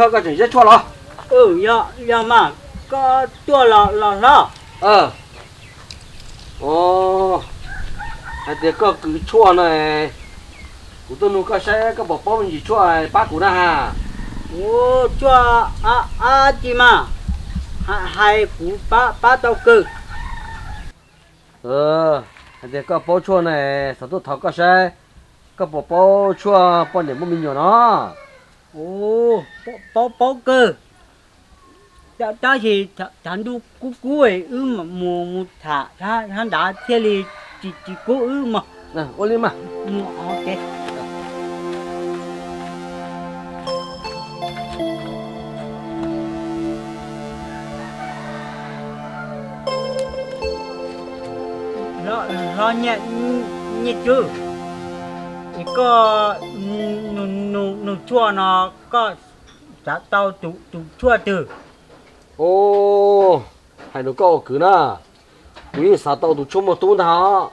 Koj tseem ziab tshuaj los? Yog mas, koj tuaj los hlob. Hais tias koj kwv tshuaj no, kuv tuaj nug koj saib koj puas paub me ntsis tshuaj pab kuv na has. Ua, tshuaj ab tsi mas, hais kuv pab tau kawg. Hais tias koj paub tshuaj na, xav tuaj thov koj saib koj puas paub tshuaj poj niam muaj me nyuam no. Paub kawg, tab sis thaum ntuj kub kub wb mus mus tham hab nrad thiaj li tsis kub wb mog. Ua li mas. Hlob Nyiaj Tswb, es koj nug tshuaj no koj xav tau tus tshuaj twg? Hais rau koj ua kwv na, kuv yeej xav tau tus tshuaj muaj tub ntag os.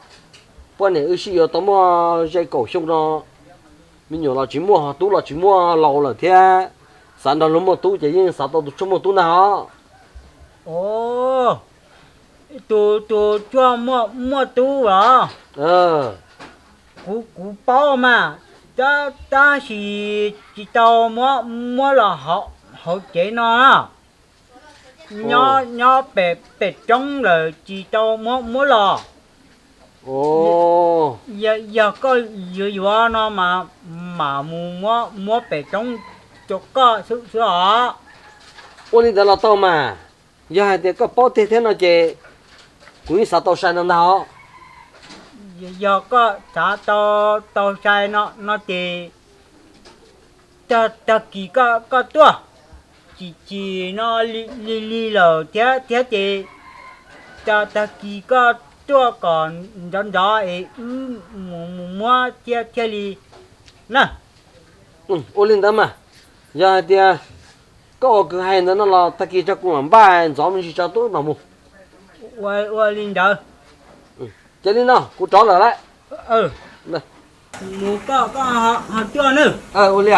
Poj niam wb sib yuav tau muaj ze kaum xyoo no, me nyuam los tsis muaj, tub los tsis muaj, laus lawm thiab. Xav nrog luag muaj tub ces yeej xav tau tus tshuaj muaj tub ntag os. Tus, tus tshuaj muaj tub los? Kuv, kuv paub mas, tab sis tsis tau muab, muab los hauv tsev no. Nyob pem roob lawm tsis tau muab, muab los. Yog koj yuav yuav no mas mam mus muab, muab pem roob rau koj xwb os. Ua li ntawd los tau mas, yog hais tias koj paub tiag thiab no ces kuv yeej xav tau sai no ntag os. Yog koj xav tau, tau sai no ces tag kis koj tuaj, tsis, tsis no li, li lawm thiab, thiab ces tag kis koj tuaj kom nrov nrov es wb mus, mus muab thiaj, thiaj li na. Ua li ntawd mas, yog hais tias koj ua kwv hais ntawd no los tag kis tso kuv mam npaj ntxov me ntsis tso tub mam mus. Ua li ntawd. Cia li no kuv rov lawm lauj. Mus koj, koj ho tuaj nawb. Ua li.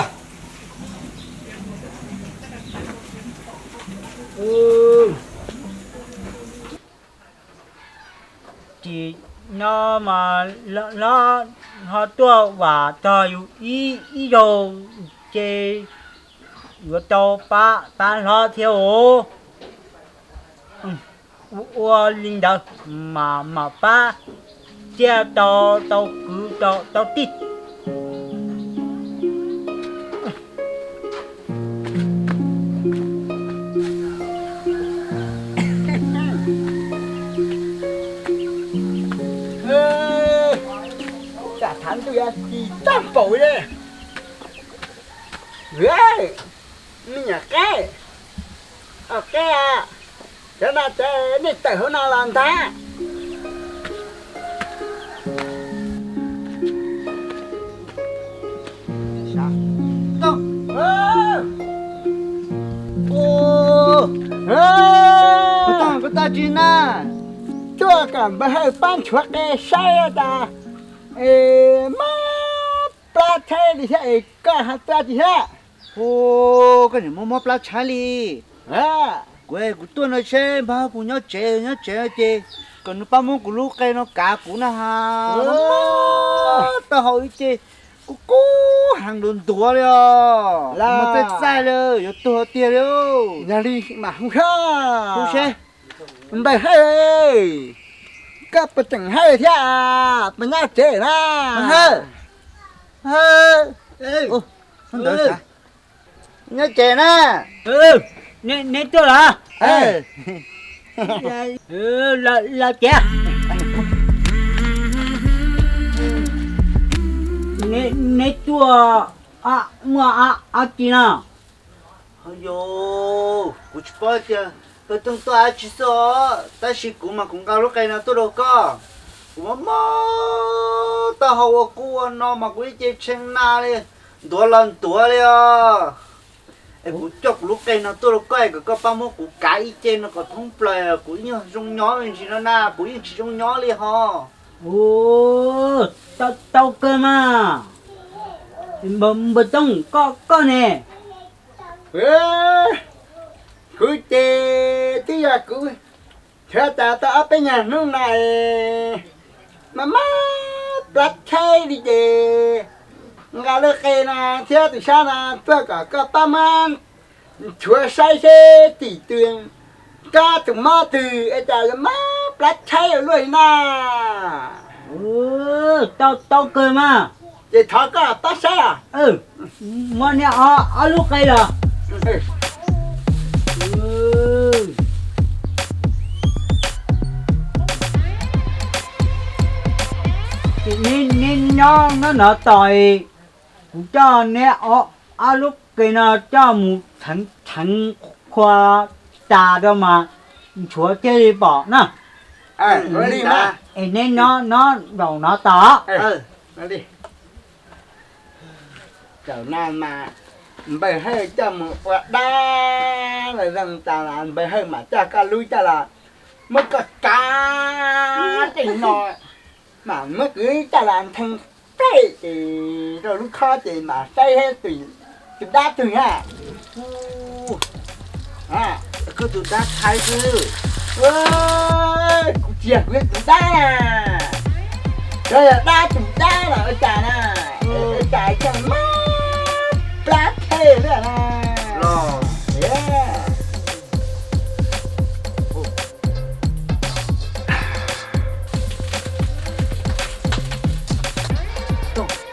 Ces no mas hlob ho tuaj vam tog yus ib, ib zaug ces yuav tau pab, pab hlob thiab os. Ua li ntawd mas mam pab thiaj tau, tau kwv tau, tau tij. Tam thaum ntawd tis tag npaum li. Me nyuam qaib, qaib, cov no ces nej tawm hauv no los ntag. Koj tau tsis na? Tuaj kom npawg Hawj pab nchuav qe saib tas, mob plab tshaib li thiab es koj ho tuaj tsis thiab? Hu, koj niam mob mob plab tshaib li. Kuv, kuv tuaj no seb npawg Hawj puas nyob tsev, nyob tsev ces kom nws pab muab kuv lub qe no kav kuv na has. Tau hau ib ce kub kub heev ntuav ntuav li os. Mus txaij txaij li, yuav tuag tiag li. Yog li mas hu seb, npawg Hawj, koj puas tseem hawj thiab, puas nyob tsev na? Hawj, nyob tsev na. Neb tuaj los? Los tiag. Neb tuaj muaj dab tsi no? Yos, kuv tsis paub tias Hawj Tooj tuaj dab tsi xwb os, tab sis kuv mas kuv nqa lub qe no tuaj rau koj. Kuv mob mob taub hau ua kub ua no mas kuv ib ce tshee na li, ntuav los ntuav li os. Es kuv coj kuv lub qe no tuaj rau koj es kom koj pab muab kuv kav ib ce no kom thoob plaws, kuv ib nyuag zoo nyob me ntsis no na, kuv yeej tsis zoo nyob li ho. Tau kawg mas. Npawg Tooj, koj, koj ne? Kuv ces twb yog kuv nrhiav tas tau ob peb nyuag hnub no es mas mab plab tshaib li ces nqa lub qe no thiab tus sab no tuaj kom koj pab muab nchuav saib seb tim twg, kab tus mob twg es cas mab plab tshaib ua luaj li na. Tau, tau kawg mas. Ces thov koj pab saib os. Muab niag ob lub qe los. Ces neb nyob nov tos, kuv coj neb ob lub qe no coj mus theev theev qhua tas rau mas nchuav thiaj li pom na. Es neb nyob nov zaum nov tos. Zaum no mas npawg Hawj coj mus ua dab los zoo tas los npawg Hawj mam coj koj lub coj los muab koj kav tej no, mam muab kuv coj los nthee plej ces rau lub khob ces mam saib tus dab twg na. Koj tus dab tshaib xwb. Kuv tsis yog kuv tus dab na. Koj yog dab tus dab los ua cas na? Ua cas coj mab plab tshaib li na?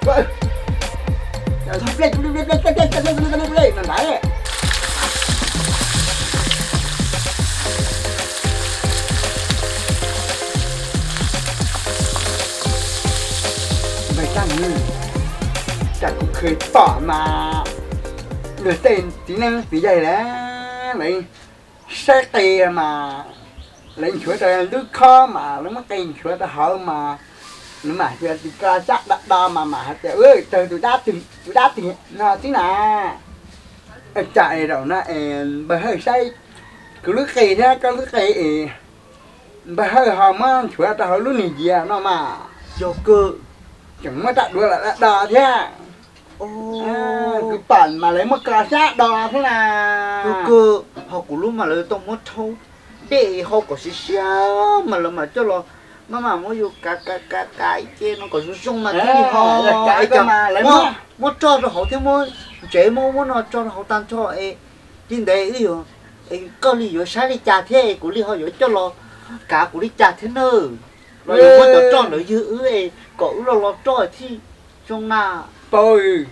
Npawg Txaj, cas kuv khwv pom mas luag tej txiv neeb txiv yaig lawv, lawv saib qe mas lawv nchuav rau lub khob mas lawv muab qe nchuav rau hauv mas lawv mam xyuas tus ko sab do do mas mam hais tias tawg tus dab twg, tus dab twg no xwb na. Cas es zaum no es npawg Hawj saib kuv lub qe thiab koj lub qe es npawg Hawj ho muab nchuav rau hauv lub niag yias no mas yog kawg, tseem muab rab duav los do do thiab. Kuv pom mas lawv muab ko sab do thiab na. Yog kawg, ho kuv lub mas lawv tau muab rhaub dej hau kom siav siav mas lawv mam coj los, maj mam muab yus kav kav kav kav ib ce no kom zoo zoo mas thiaj li ho. Muab roj rau hauv thiab muab ntsev muab muab no roj rau hauv tag nrho es li ntawd wb yuav, koj li yuav saib li cas thiab es kuv li ho yuav coj los kav kuv li cas thiab na. Los yuav muab cov roj ntawd ywg wb es kom wb los los roj thiaj zoo na. Paub,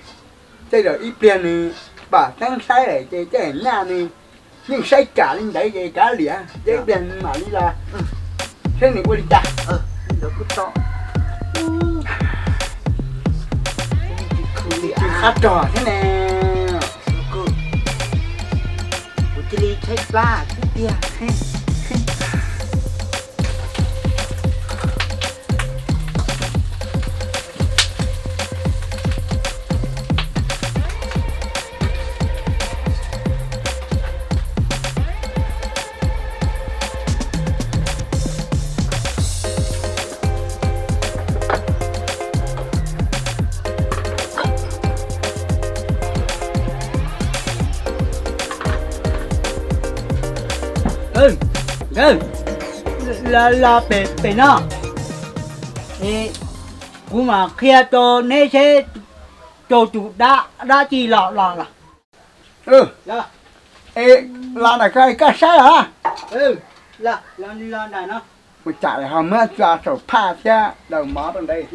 tej zaum ib pliag nws pom teeb saib lawm ces tej nyaj nws yeej saib kam li ntawd ces kav liam, ces ib pliag nws mam li los saib nws ua li cas. Tus qab rog thiab ne. Kuv cia li tshaib plab xwb tiag. Los pem no, kuv mam qhia rau neb seb rau tus dab dab tsi los los los. Es los ntawm koj, koj saib los. Ua cas ho muab tso saum phaj thiab daus mov rau ntawd.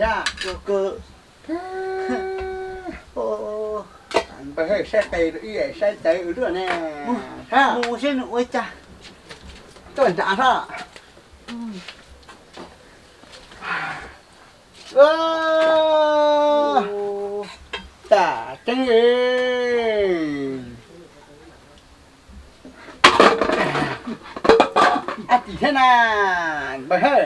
Npawg Hawj saib qe rau ib yam saib tawv ua luaj ne. Mus seb nws ua cas. Tuaj nrad hab. Tam tseeb, ab tsi thiab na, npawg Hawj.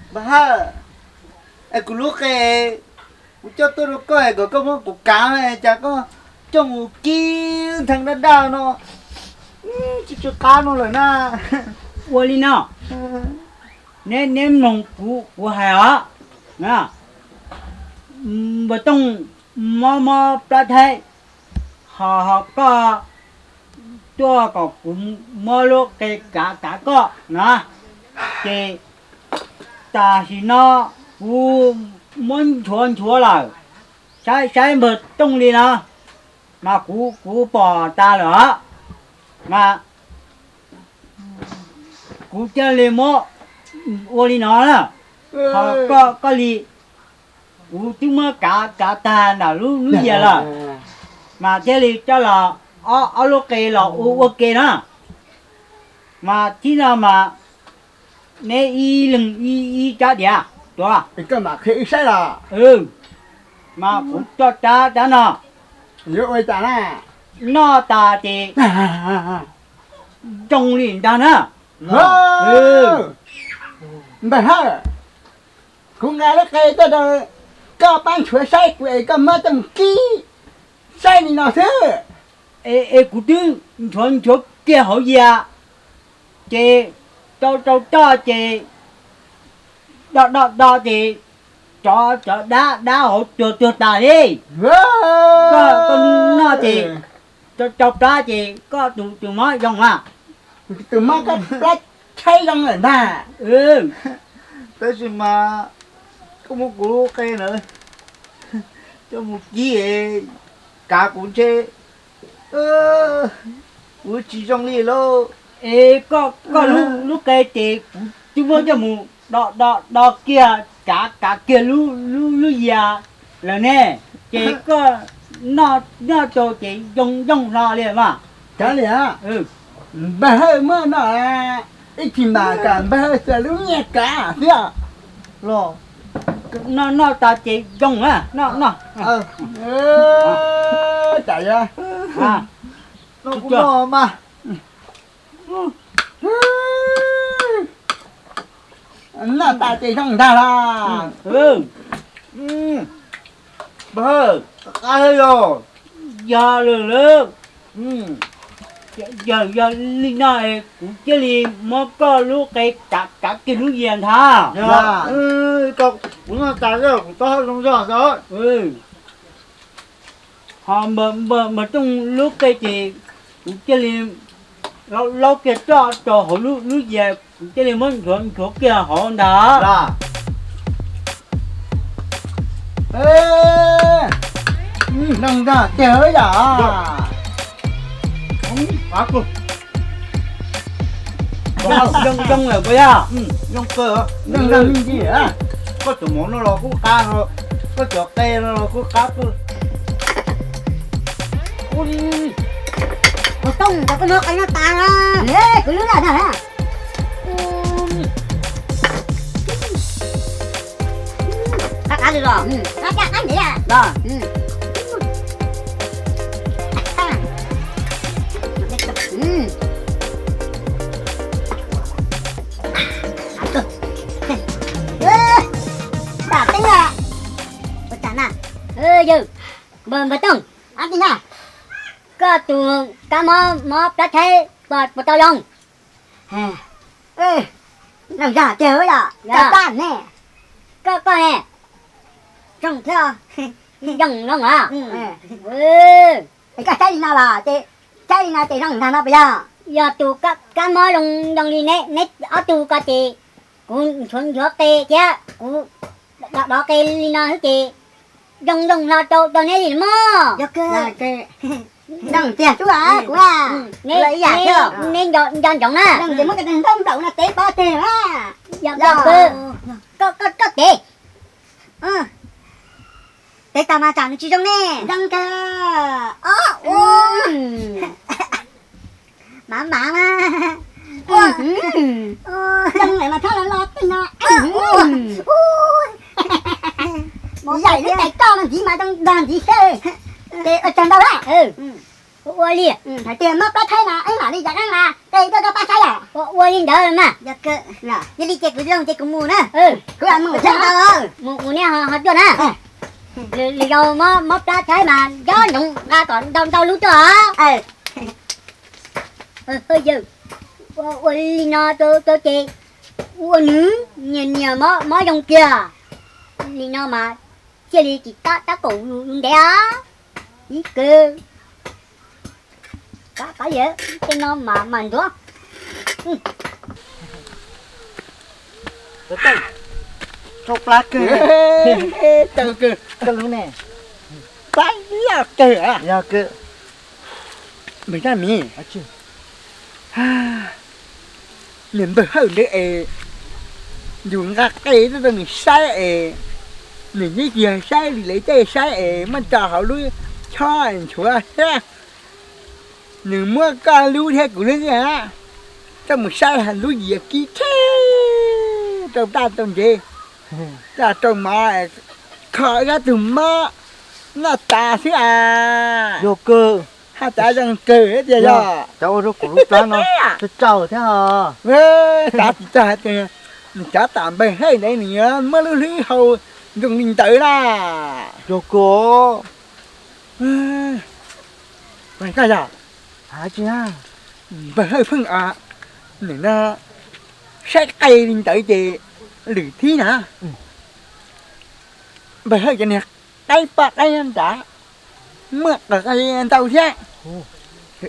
Npawg Hawj, es kuv lub qe kuv coj tuaj rau koj es kom koj muab kuv kav, cas koj coj mus kib ntheev daj daj no, tsis tsw qab no lawm na. Ua li no, Neb, neb mloog kuv, kuv hais os. Npawg Tooj mob mob plab thaib, ho, ho koj tuaj kom kuv muab lub qe kav kav koj na, ces tam sim no kuv muab nchuav nchuav lawm, saib saib npawg Tooj li no, mas kuv, kuv pom tas lawm os, mas kuv thiaj li muab ua li no na. Ho koj, koj li, kuv twb muab kav kav tag ntawm lub, lub yias lawm, mas thiaj li coj los ob, ob lub qe los ua, ua ke na. Mas tib no mas neb ib leeg ib, ib rab diav tuav. Koj mam qhia wb saib los. Mas kuv coj rab, rab no, yuav ua cas na? Noj tas ces zoo li ntag na. Npawg Hawj, kuv nqa lub qe tuaj rau koj pab nchuav saib kuv es koj muab coj mus kib saib li no xwb. Es kuv twb nchuav nchuav kiag hauv yias, ces rau rau roj ces do do do ces cov, cov dab, dab hauv tuag tuag tas li. Koj, koj noj ces rau, rau plab ces koj tus, tus mob zoo mas. Tus mob koj plab tshaib zoo lawm ntag. Tab sis mas koj muab kuv lub qe ntawd coj mus kib es kav kuv ntshe kuv tsis zoo li lauj. Es koj, koj lub, lub qe ces kuv twb muab coj mus do do do kiag kav kav kiag lub, lub, lub yias lawm ne, ces koj noj, noj rau ces zoo zoo hlo li mas. Kav liam, npawg Hawj muab noj, ib tsis mam kom npawg Hawj txawm lub nyiaj kav xwb. Noj, noj tas ces zoo na, noj, noj. Tsam yog noj kuv noj mas. Noj tas ces zoo ntag los. Npawg, qab yog, yog lawm, yog, yog li no es kuv thiaj li muab koj lub qe kav kav kiag lub yias ntag. Kuv noj tas kuv taub hau zoo zog xwb. Ho npawg, npawg Tooj lub qe ces kuv thiaj li laub kiag roj rau hauv lub, lub yias, kuv thiaj li muab nchuav nchuav kiag hauv ntag. Zoo zog tiag yom. Zoo, zoo lawm puas yog? Zoo kawg. Zoo zog me ntsis. Koj cov mov no los kuj qab, koj cov qe no los kuj qab. Mus tooj cov koj muab qe no tas na. Kuv lub lawm na. Qab qab li los. Qab qab ntev los. Npawg, npawg Tooj, koj tus kab mob, mob plab tshaib puas tau zoo? Zoo zog tiag yom. Koj, koj ne? Zoo thiab. Zoo zoo los. Es koj saib li no los ces, saib li no ces zoo ntag no puas yog? Yog tus kab mob zoo zoo li neb, neb ob tug ko ces kuv nchuav nchuav qe thiab kuv dov dov qe li no xwb ces zoo zoo hlo rau rau neb li mog. Zoo tiag sub, kuv ib yam thiab. Neb nco ntsoov na. Muab cov ntaub nplaum no tev pov tseg na. Koj, koj tev. Tev tas mas tsam nws tsis zoo ne. Zoo kawg. Mav mav mas. Zoo lawm mas txhob los los tej no. Yaim lub tais roj no ntxiv mas zoo nrog ntxiv xwb. Ces ua tsaug ntau lawm. Ua li. Hais tias mob plab tshaib mas ib mam li zam qeej mas qe tuaj rau pab saib yom. Ua li ntawd mas. Yog li ces kuv zoo ces kuv mus na. Kuv mus thiab. Mus mus nej ho tuaj na. Lwm zaus mob plab tshaib mas nco ntsoov nqa kom ntau ntau lub tuaj os. Yawg, ua li no rau ces Ua nws niam niam mob mob zoo kiag. Nim no mas thiaj li tsis tab kaum yus ntev os. Ib kawg. Pab pab yawg, tej no mas mas ntuav. Tau plab kawg. Tau kawg. Koj lub ne? Plab loj kawg. Yog kawg. Npawg Naj Miv, niag npawg Hawj ntawd es yus nqa qe tuaj rau nws saib es nws yeej tsis yog saib li lawv tej saib es muab tso hauv lub chob nchuav thiab. Nws muab koj lub thiab kuv lub coj mus saib lub yias kib theb rau paj rau ntsev, rau mov kho ib tug mob noj tas xwb as. Yog kawg. Haj tas zoo kawg tiag yog. Cov ua rau kuv lub plab no tsau tsau thiab os. Xav tsis txog hais tias nws cov tom npawg Hawj ntawd nws yuav muab lub hlwb hau zoo li ntawd na. Yog kawg. Koj yog, npawg Hawj pheej, nws no saib qe li ntawd ces lwm thib na. Npawg Hawj cov niag qaib poj qaib nrad muaj qe ntau thiab.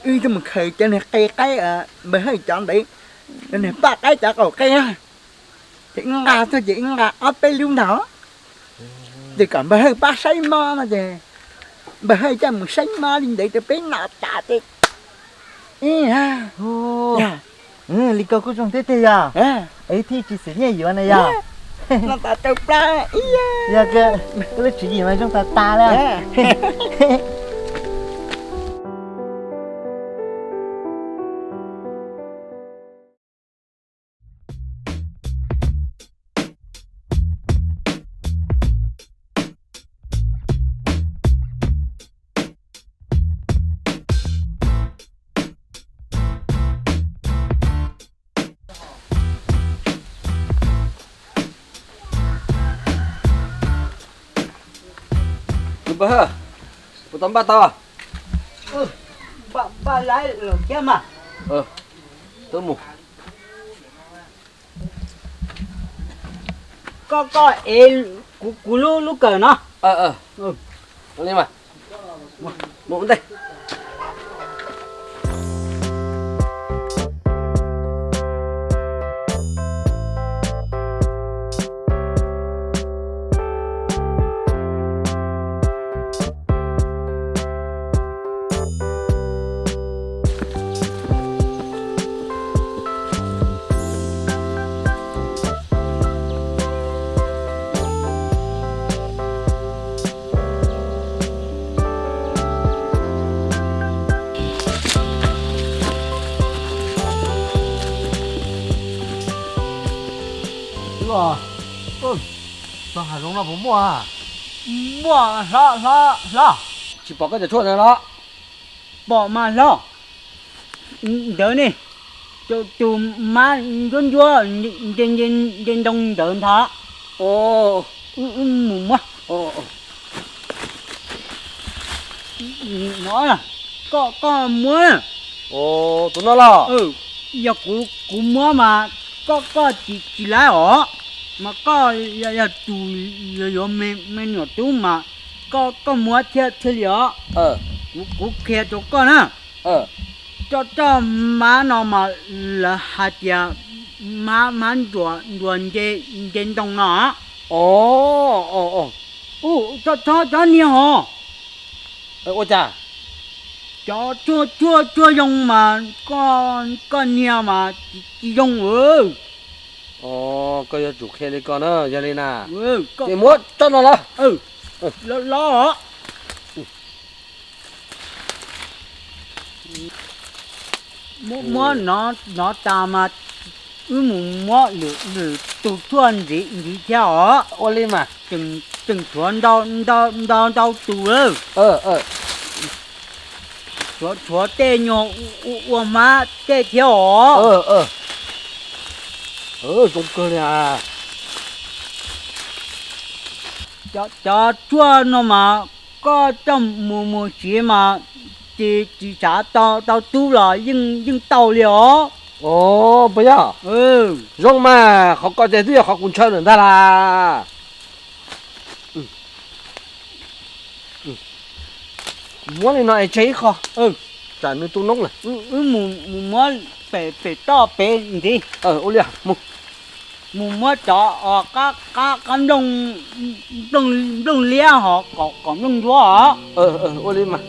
Wb tuaj mus khaws cov niag qe qaib npawg Hawj cov ntawd, cov niag poj qaib cov qaum qe, ces wb nqa tuaj ces wb nqa ob peb lub ntag. Ces kom npawg Hawj pab saib mob no ces npawg Hawj coj mus saib mob li ntawd rau peb noj tas ces ib Li ko kuj zoo thiab tiag yog. Es thiaj tsis xwm nyiaj yuav na yog. Yog koj lub tswv yim mas zoo tas tas li. Npawg Hawj, puas tau npaj tau? Npaj lawm thiab mas. Twb mus. Koj koj ev kuv kuv lub lub kawm no. Mus ntej. Txog hav zoov no puas muaj? Muaj hlob hlob hlob. Tsis pom koj cov tshuaj ntawd los? Pom mas hlob. Ntawd ne, tus mab ncuab ncuab nce ntoo ntawd ntag. Wb mus muab. No, koj koj muab. Tus no los? Yog kuv kuv muab mas koj koj tsis tsis laib os. Mas koj yog tus yuav me nyuam tub mas koj koj muab thiaj thiaj li os. Kuv kuv qhia rau koj na. Roj roj mab no mas lawv hais tias mab mab nruas nruas nce nce ntoo no. Cov cov niag hos. Ua cas? Cov tshuaj tshuaj tshuaj zoo mas koj koj niag mas tsis tsis zoo. Koj yuav tsum qhia li ko na, yog li na. Ces muab roj no los. Los. Muab muab no no tas mas wb mus muab lwm lwm tus tshuaj ntxiv ntxiv thiab os. Ua li mas. Tseem tseem tshuav ntau ntau ntau ntau tus lawm. Tshuav tshuav tej nyuag ua ua hmab tej thiab os. Zoo kawg li. Cov cov tshuaj no mas koj coj mus mus siv mas tsis tsis xav tau tau tub los yeej yeej tau li os. Ov, puas yog? Zoo mas, qhov ko ces twb yog qhov kuv ntshaw lawm ntag las. Muab li no es tseg ib qho, tsam nws tu noob lawm. Wb mus muab pem toj pem ntxiv. Ua li, mus. Mus muab cov qab nplooj liab hos kom nplooj ntsuab os. Ua li mas.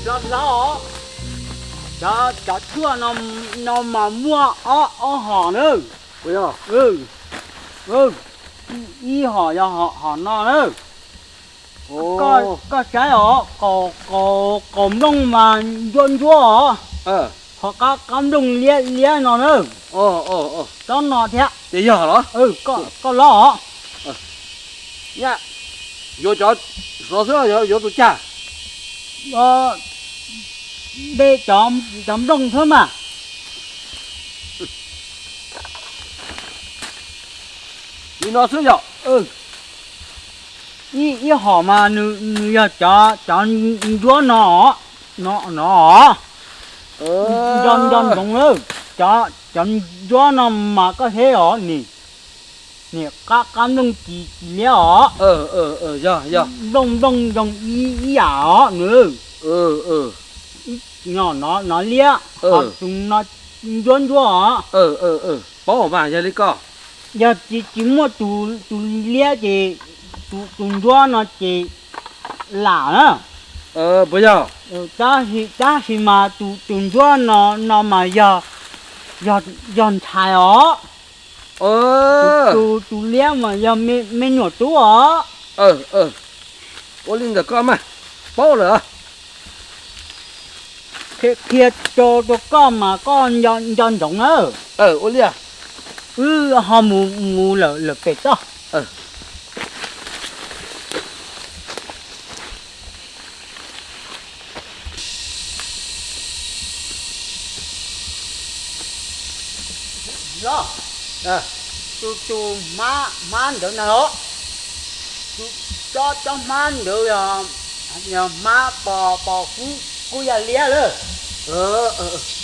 Hlob hlob os, cov tshuaj no mas muaj ob hom na. Ib hom yog hom no na. Koj saib os, qaum nplooj mas ntsuab ntsuab os. Ho qab nplooj liab liab no na. Tsob no thiab. Ces yog los? Koj los os. Yuav cov xov xwb, yuav tus cag? Nte cov nplooj xwb mas. Li no xwb yog? Ib hom mas nws yog cov ntsuab no, no, no. Nco ntsoov lawm, cov ntsuab no mas koj saib os, nim qab qab nplooj ci ci liab os. Nplooj nplooj zoo ib yam os nws. No liab, ho tus no ntsuab ntsuab os. Paub mas yog li ko. Yog tsis muaj tus liab ces tus ntsuab no ces lam na. Puas yog? Tab sis mas tus ntsuab no mas yog ntxhais os. Tus liab mas yog me nyuam tub os. Ua li ntawm koj mas, paub lawm. Qhia rau koj mas koj nco ntsoov na. Ua li, wb ho mus mus lawm pem toj. Tus tus hmab ntawd ntag los? Tus tsob tsob hmab ntawd yog hmab pos pos kub kub yam liab lawm.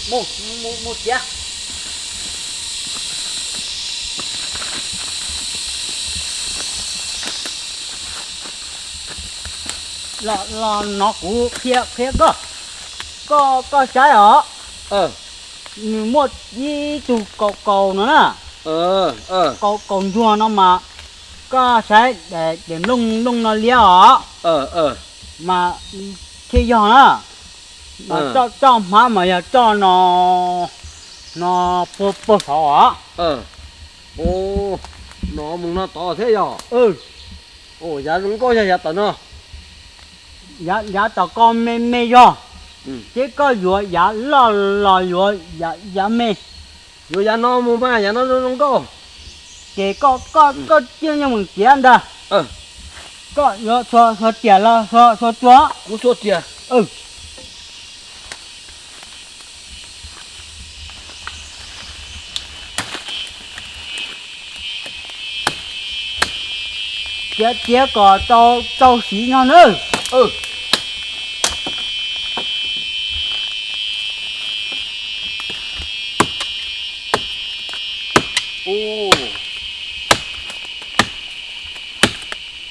Mus mus txiav. Los no kuv qhia qhia koj, koj koj saib os. Nws muaj ib tug kaus kaus no na, kaus kaus ntsuag no mas koj saib ces nplooj nplooj no liab os, mas thiaj yog na. Mas txoj txoj hmab mas yog txoj no, no puag puag saud os. No mus no tod thiab yog? Yav zoo nkauj yog yav tom no. Yav tom ko me me yog, ces koj yuav yav loj los yuav yav me? Yuav yav no mus mas yav no zoo zoo nkauj. Ces koj koj koj ciaj yeej mus txiav ntag. Koj yuav txhua txhua tiam los txhua txhua txhua? Kuv txhua tiam. Txiav txiav kom tau tau siv no nawb.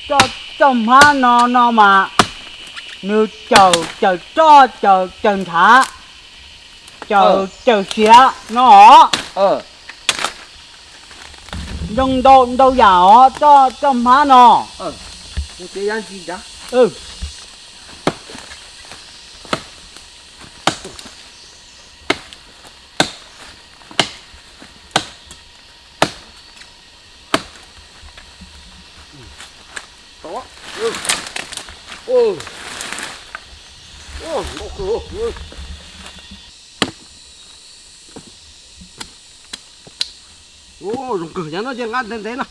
Txoj hmab no no mas nws cawm cawm roj cawm cawm ntshav, cawm cawm siav no os. Zoo ntau ntau yam os txoj hmab no. Zoo kawg, yav no ces nqa ntev ntev no.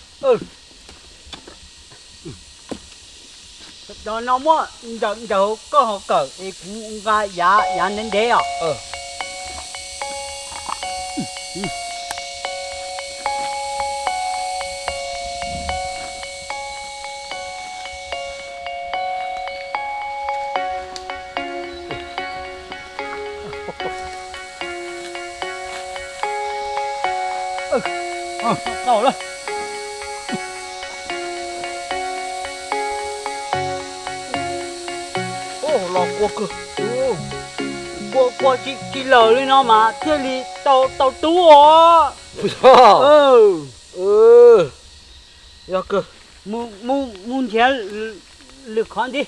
Cov no muab ncaws ncaws koj ho kawm es kuv nqa yav yav ntev ntev os. Tau lawm. Los qua kawg. Qua qua tsis lawm li no mas thiaj li tau tub os. Yog kawg. Mus nrhiav lwm qhov ntxiv.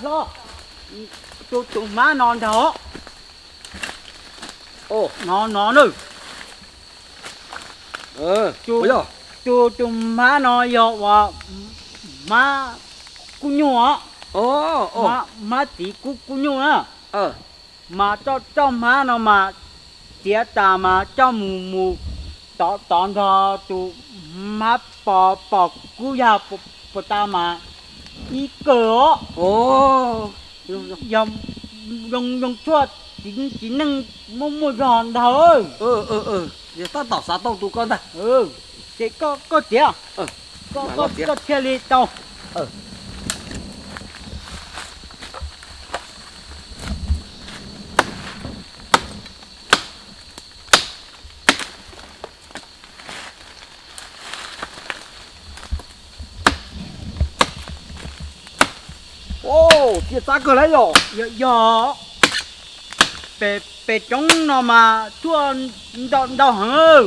Hlob, tus hmab no nrog no no na. Tus hmab no yog uas hmab kub nyuj os. Hmab txiv kub kub nyuj na. Mas txoj hmab no mas txiav tas mas coj mus mus tov tov nrog tus hmab pos pos kub yag puas tas mas ib kawg os. Yog zoo tshuaj txiv neej muaj muaj zog ntag. Tab tom xav tau tus koj ntag. Ces koj txiav, koj thiaj li tau. Yog pem roob no mas tshuaj ntau heev.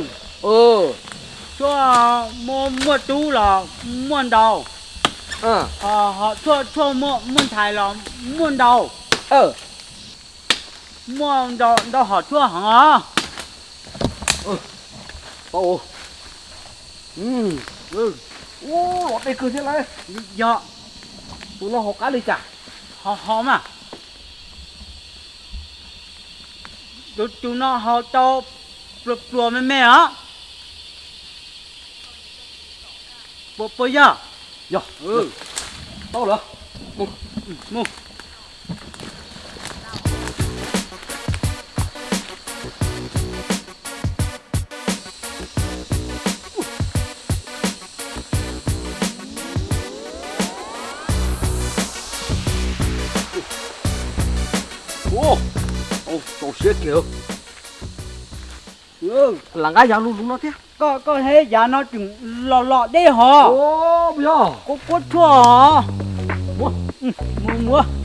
Tshuaj muaj tub los muaj ntau, ho tshuaj muaj ntxhais los muaj ntau. Muaj ntau hom tshuaj heev os. Los dej kawg thiab lauj. Yog, tus no haus qab li cas? Haus haus mas. Tus no haus tau pluas pluas me me os. Puas yog? Yog, tau lawm. Mus. Txaus siab kiag. Lam nqa yav lug lug no thiab. Koj, koj hais yav no tseem los los deb hov. Kuv kuab tshuaj hov. Mus, mus.